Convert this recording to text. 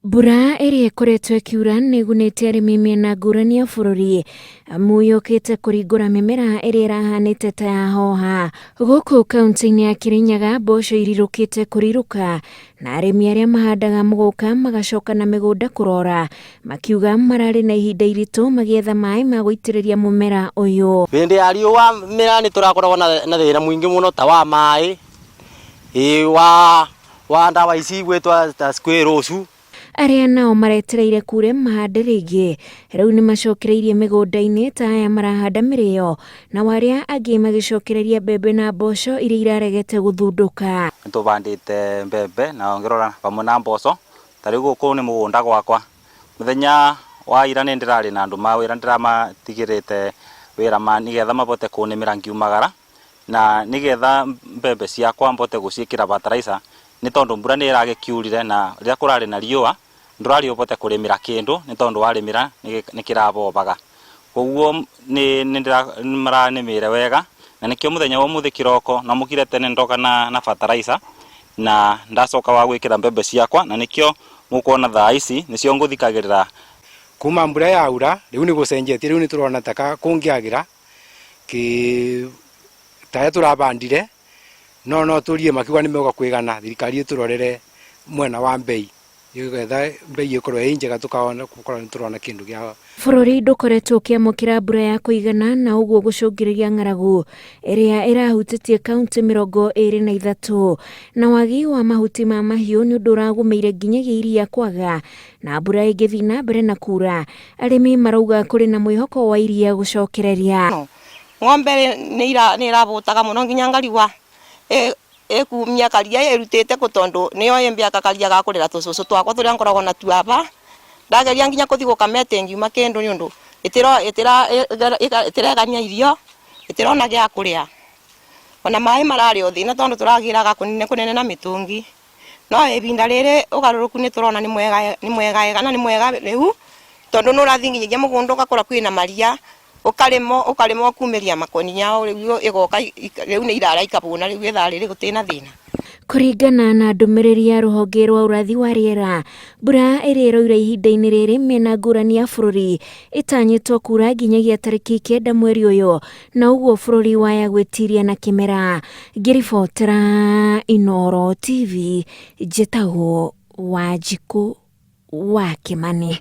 Mbura ĩrĩa ĩkoretwo ĩkiura nĩ ĩgunĩte arĩmi mĩena ngũrani ya bũrũri amu yũkĩte kũringũra mĩmera ĩrĩa ĩrahanĩte ta yahoha. Gũkũ kaunti-inĩ ya Kĩrĩnyaga mboco irirũkĩte kũrirũka na arĩmi arĩa mahandaga mũgũka magacoka na mĩgũnda kũrora makiuga mararĩ na ihinda iritũ magĩetha maĩ ma gũitĩrĩria mũmera ũyũ. Hĩndĩ ya riũa mĩmera nĩ tũrakoragwo na thĩna mũingĩ mũno ta wa maĩ, ĩĩ wa wa ndawa ici igwĩtwo ta squirrels. Arĩa nao maretereire kure mahande rĩngĩ rĩu nĩ macokereirie mĩgũnda-inĩ ta aya marahanda mĩrĩo nao arĩa angĩ magĩcokereria mbembe na mboco iria iraregete gũthundũka. Nĩ tũbandĩte mbembe na ũngĩrora vamwe na mboco, ta rĩu gũkũ nĩ mũgũnda gwakwa. Mũthenya wa ira nĩ ndĩrarĩ na andũ ma wĩra ndĩramatigĩrĩte wĩra nĩgetha mabote kũnĩmĩra ngiumagara. Na nĩgetha mbembe ciakwa mbote gũciĩkĩra fertilizer nĩ tondũ mbura nĩ ĩragĩkiurire na rĩrĩa kũrarĩ na riũa ndũrarĩ ũbote kũrĩmĩra kĩndũ nĩ tondũ warĩmĩra nĩ kĩrabobaga. Koguo nĩ maranĩmĩire wega na nĩkĩo mũthenya wa ũmũthĩ kĩroko namũkire tene ndoka na fertilizer na ndacoka wa gwĩkĩra mbembe ciakwa na nĩkĩo mũkuona thaa ici nĩcio ngũthikagĩrĩra. Kuma mbura yaura rĩu nĩ gũcenjetie rĩu nĩ tũrona ta kũngĩagĩra kĩ taria tũrabandire no no tũrie makiuga nĩ meuga kwĩgana thirikari ĩtũrorere mwena wa mbei nĩgetha mbei ĩkorwo ĩ njega tũkahota gũkorwo nĩ tũrona kĩndũ gĩa. Bũrũri ndũkoretwo ũkĩamũkĩra mbura ya kũigana na ũguo gũcũngĩrĩria ng'aragu ĩrĩa ĩrahutĩtie kauntĩ 23 na wagi wa mahuti ma mahiũ nĩ ũndũ ũragũmĩire nginyagia iria kwaga na mbura ĩngĩthiĩ na mbere na kura Arĩmi marauga kũrĩ na mwĩhoko wa iria gũcokereria. Ng'ombe nĩ ĩrabũtaga mũno nginya ngarigwa ĩkumia karia ĩrutĩte kũ tondũ nĩyo ĩmbeaga karia ga kũrera tũcũcũ twakwa tũrĩa ngoragwo natuo aba. Ndageria nginya kũthiĩ gũkama ĩtingiuma kĩndũ nĩ ũndũ ĩtiregania irio, ĩtirona gĩa kũrĩa. Ona maĩ mararĩ o thĩna tondũ tũragĩraga kũnene kũnene na mĩtũngi. No ihinda rĩrĩ ũgarũrũku nĩ tũrona nĩ mwega nĩ mwega na nĩ mwega rĩu, tondũ nĩ ũrathiĩ nginyagia mũgũnda ũgakora kwĩna maria, ũkarĩma ũkarĩma ũkumĩria makũnia rĩu ĩgoka rĩu nĩ irara ikahũna rĩu ithaa rĩrĩ gũtirĩ na thĩna. Kũringana na ndũmĩrĩri ya rũhonge rwa ũrathi wa rĩera, mbura ĩrĩa ĩroira ihinda-inĩ rĩrĩ mĩena ngũrani ya bũrũri ĩtanyĩtwo kura nginyagia tarĩki 9 mweri ũyũ na ũguo bũrũri waya gwĩtiria na kĩmera. Ngĩribotera Inooro TV, njĩtagwo Wanjikũ wa Kĩmani.